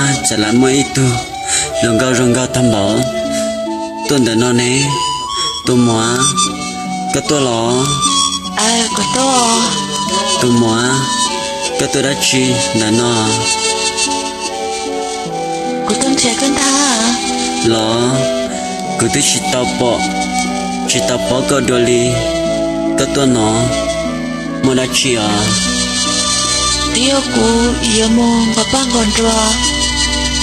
Cas lam muaj ib tug hluas nkauj zoo nkauj tag npaum tuaj ntawm no ne? Tus muam, koj tuaj los? Tus muam, koj tuaj dab tsi ntawm no? Los, kuv twb tsis tau pom, tsis tau paub koj dua li. Koj tuaj no muaj dab tsi os? Twb yog kuv yuav mus nqos paj nqos nruas,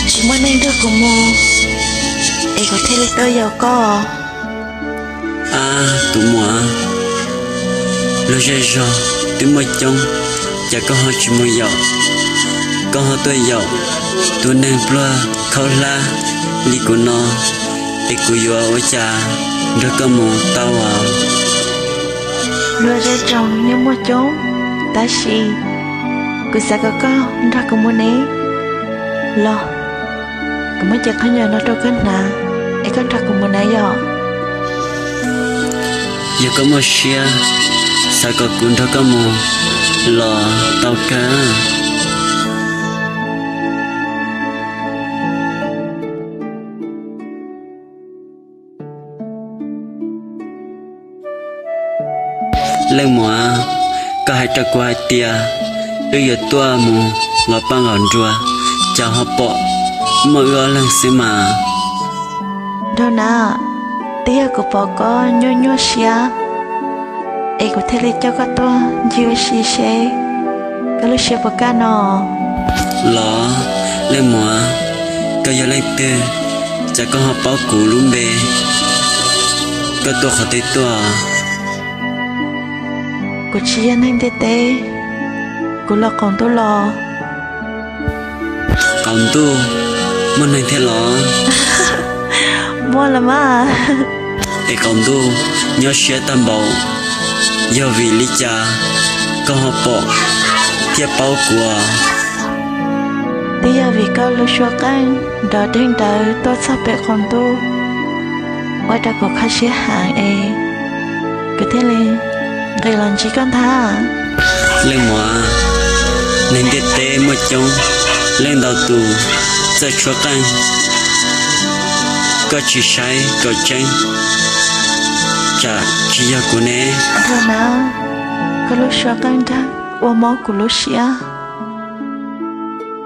tsis muaj neeg nrog kuv mus, es kuv thiaj li tuaj yaum koj. Ab, tus muam, lub zej zog twb muaj coob, cas koj ho tsis mus yaum? Koj ho tuaj yaum tus neeg pluag khaub hlab li kuv no, es kuv yuav ua cas nrog koj mus tau as? Luag zej zog yeej muaj coob, tab sis kuv xav kom koj nrog kuv mus ne. Los, kuv muab cev khaub ncaws no rau koj hnav, es koj nrog kuv mus na yom. Yog koj muaj siab xav kom kuv nrog koj mus los tau kawg. Leej muam, koj hais rau kuv hais tias wb yuav tuaj mus nqos paj nqos nruas, cas ho pom muaj wb ob leeg xwb mas. Nraug na, twb yog kuv pom koj nyuaj nyuaj siab, es kuv thiaj li coj koj tuaj ncig ua si seb koj lub siab puas kaj no. Los, leej muam, koj yog leej twg, cas koj ho paub kuv lub npe? Koj tuaj qhov twg tuaj? Kuv tsis yog neeg ntiaj teb, kuv los qaum ntuj los. Qaum ntuj muaj neeg thiab los? Muaj los mas. Es qaum ntuj nyob siab tag npaum, yog vim li cas koj ho pom thiab paub kuv? Twb yog vim koj lub suab qeej nrov deeg ntawd tuaj txog pem qaum ntuj, ua rau kuv kho siab heev es kuv thiaj li nqis los ntsib koj ntag. Leej muam, neeg ntiaj teb muaj coob, leej ntau tus txawj tshuab qeej, koj tsis saib kom tseeb, tsam tsis yog kuv ne. Nraug na, koj lub suab qeej nrog ua mob kuv lub siab.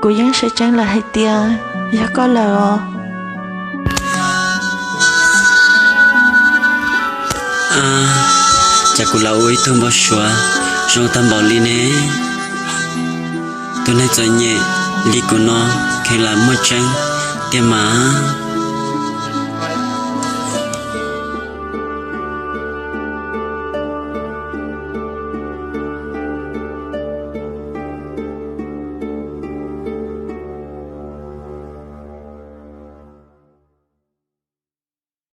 Kuv yeej saib tseeb lawm hais tias yog koj lawm os. Ab, cas kuv lam ua ib tug npau suav zoo tag npaum li ne? Tus neeg txom nyem li kuv no kheev lam muaj tseeb tiag mas.